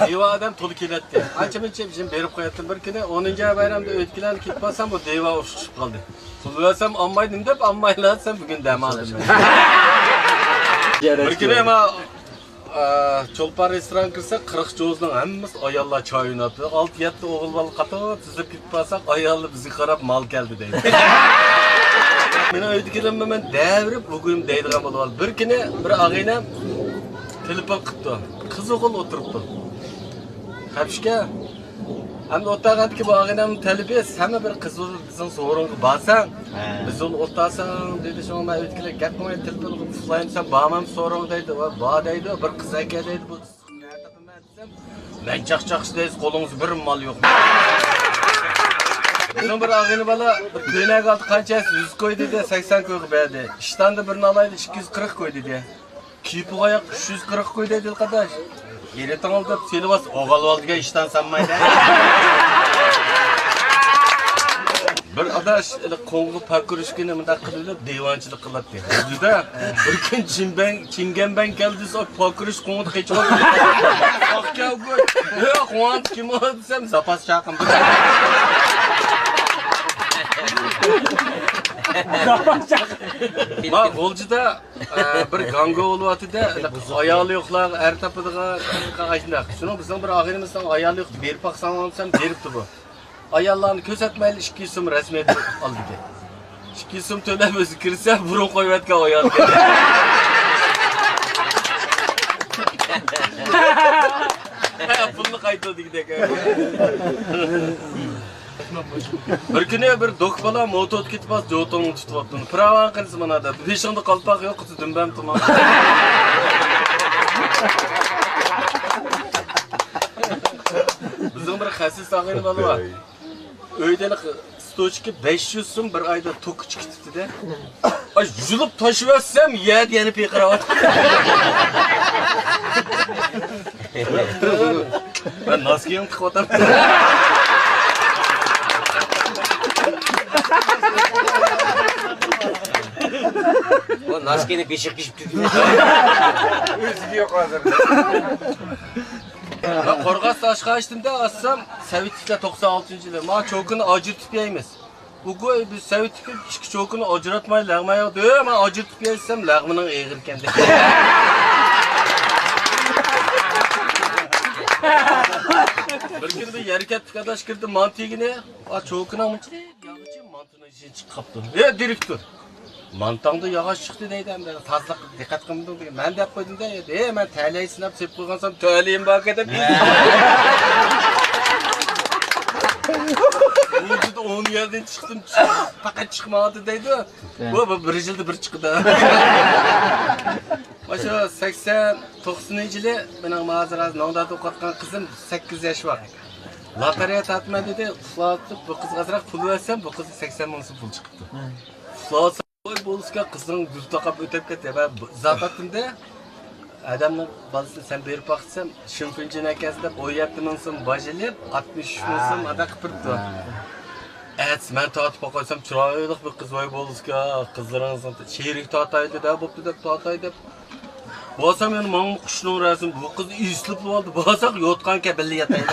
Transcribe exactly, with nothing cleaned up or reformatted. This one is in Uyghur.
دىۋا ئادەم تولا كېلەتتى. ئانچە-مۇنچە بېرىپ قوياتتىم. بىر كۈنى ئونىنچى بايرامدا ئۆيدىكىلەرنى كېلىپ قالسام، بۇ دىۋا ئۇرۇشۇپ قالدى. پۇل بەرسەم ئالماي، نېمە دەپ ئالمايلا دېسەم، بۈگۈن دەم ئالدىم. بىر كۈنى ما، ئا، چولپان رېستورانغا كىرسەك، قىرىق جوزنىڭ ھەممىسى ئاياللار چاي ئويناپتۇ. ئالتە-يەتتە ئوغۇل بالا قاتار تىزىلىپ كېتىپ بارساق، ئاياللار بىزگە قاراپ، مال كەلدى دەيدۇ. مېنىڭ ئۆيدىكىلىرىممۇ مەن دەۋېرىپ، بۈگۈن دەيدىغان بولۇۋالدى. بىر كۈنى بىر ئاغىنەم تېلېفون قىپتۇ. قىز ئوغۇل ئولتۇرۇپتۇ. خەپىشكە. ئەمدى ئولتۇرغاندىكى بۇ ئاغىنەمنىڭ تەلىپى، سەنمۇ بىر قىز بولۇپ بىزنىڭ سورۇنغا بارساڭ، ھە، بىز ئۇنى ئولتۇرساڭ دېدى. شۇڭا مەن ئۆيدىكىلەرگە گەپ قىلماي تېلېفونغا ئۇخلايمسەن، بارمامسەن سورۇنغا دەيدۇ. ۋە بار دەيدۇ، بىر قىز ئەكەل دەيدۇ. بۇ مەن چاقچاقچى دەيسىز، قولىڭىزدا بىر مال يوق. بىزنىڭ بىر ئاغىنە بالا بىر كۆينەك ئالدى، قانچە دېسە يۈز كوي دېدى، سەكسەن كويغا بەردى. ئىشتاندا بىرنى ئالايلى، ئىككى يۈز قىرىق كوي دېدى. كېپىغا ئاياق ئۈچ يۈز قىرىق كوي دەيدۇ قارداش. يېرىتىڭىل دەپ سېلىۋالسا ئوغالۋال دېگەن ئىشتان سانمايدۇ. بىر ئاداش قوڭغا پاكۇرۇشكىنى مۇنداق قىلىۋېلىپ دىۋانچىلىق قىلاتتى. ھەججىدە بىر كۈن چىنبەن، چىنگەنبەن كەلدى دېسە، پاكۇرۇش قوڭغا قېچىۋالدى. ساقچى ئۇ، ھە، قوڭغا كىم ئۇ دېسەم، زاپاس چاقىم. زاپاس چاقىم. ما غۇلجىدا ئە، بىر گاڭگو بولۇۋاتىدۇ، ئايالى يوقلارغا ئەر تاپىدىغان ئاشۇنداق. شۇنىڭ بىزنىڭ بىر ئاغىنىمىزنىڭ ئايالى يوق، بېرىپ باقساڭ دېسەم، بېرىپتۇ بۇ. ئاياللارنى كۆرسەتمەيلى ئىككى يۈز سوم رەسمىيەت ئالىدىكەن. ئىككى يۈز سوم تۆلەپ ئۆزى كىرسە، بۇرۇن قويۇۋەتكەن ئايالى. پۇلنى قايتۇر دېگۈدەك. بىر كۈنى بىر دوك بالا موتوردا كېتىپ بارسا، جوتۇڭنى تۇتۇۋاپتۇ. پىراۋان قىلسا مانا دەپ، بېشىڭدا قالپاق يوق، قىزى دۈمبەم تۇمان. بىزنىڭ بىر خەسىس ئاغىنە بالا بار. ئۆيدە ھېلىقى ستوچكا بەش يۈز سوم بىر ئايدا توكى چىقىپ كېتىپتۇ-دە. ئاي، يۇلۇپ تاشلىۋەتسەم، يەردە يەنە پىرقىراۋاتىدۇ. مەن ناسكىيىڭ تىقىۋاتامتىم. بۇ ناسكىنى بېشىغا كىيىپ كېتىدۇ. ئۆزىگە يوق ھازىر. مەن قورغاس ئاشقا ئىچتىم-دە، ئاچسام، سوۋېتلار توقسان ئالتىنچى يىلى. ما چوكىنى ئاجرىتىپ يەيمىز. ئۇ گوي بىز سوۋېتتىكى ئىككى چوكىنى ئاجراتماي لەغمەن ياغدى. مەن ئاجرىتىپ يەيسەم، لەغمىنىڭ ئېغىركەن دېدى. بىر كۈنى بىر يەركەنتلىك ئاداش كىردى، مانتا يېگىنى. ئا، چوكىنىڭ مۇنچە ياغىچى مانتىنىڭ ئىچىدىن چىقىپ قاپتۇ. ھە، دىرېكتور! مانتاڭدا ياغاچ چىقتى دەيدۇ، ئەمدى تازىلىققا دىققەت قىلمىدىڭ دېگەن. مەن دەپ قويدۇم-دە، ھە، مەن تەلەي سىناپ سېلىپ قويغانسام، تەلىيىم باركەن دەپ. ۋۇجۇد ئون يەردىن چىقتىم، پەقەت چىقمايۋاتىدۇ دەيدۇ. بۇ، بۇ بىر يىلدا بىر چىقىدۇ. مانا شۇ سەكسەن توقسىنىنچى يىلى مېنىڭ ھازىر، ھازىر نوڭدادا ئوقۇۋاتقان قىزىم سەككىز ياش بار. لاتارىيە تارتىمەن دېدى، ئۇخلاۋاتىدۇ. بۇ قىزغا ئازراق پۇل بەرسەم، بۇ قىزغا سەكسەن مىڭ سوم پۇل چىقىپتۇ. ئۇخلاۋاتسا، ۋاي بولسا، قىزىڭ گۈل تاقاپ ئۆتۈپ كەتتى. مەن زاپاتتىم-دە، ئادەمنىڭ بالىسىنى سەن بېرىپ باقسام، شىنفېنجىن ئەكەلسە دەپ، ئون يەتتە مىڭ سوم باج ئېلىپ، ئاتمىش ئۈچ مىڭ سوم ئاداق قىلىپ بېرىپتۇ. ئەتىسى مەن تارتىپ باقايسام، چىرايلىق بىر قىز، ۋاي بولسا، قىزلىرىڭىزنىڭ شېرىك تارتايلى دە، بوپتۇ دەپ تارتاي دەپ. بارسام يەنە ماڭا قۇشنىڭ رەسىمى، بۇ قىز ئېسىلىپلا ئالدى. بارساق يوتقانكەن بىللە ياتايلى.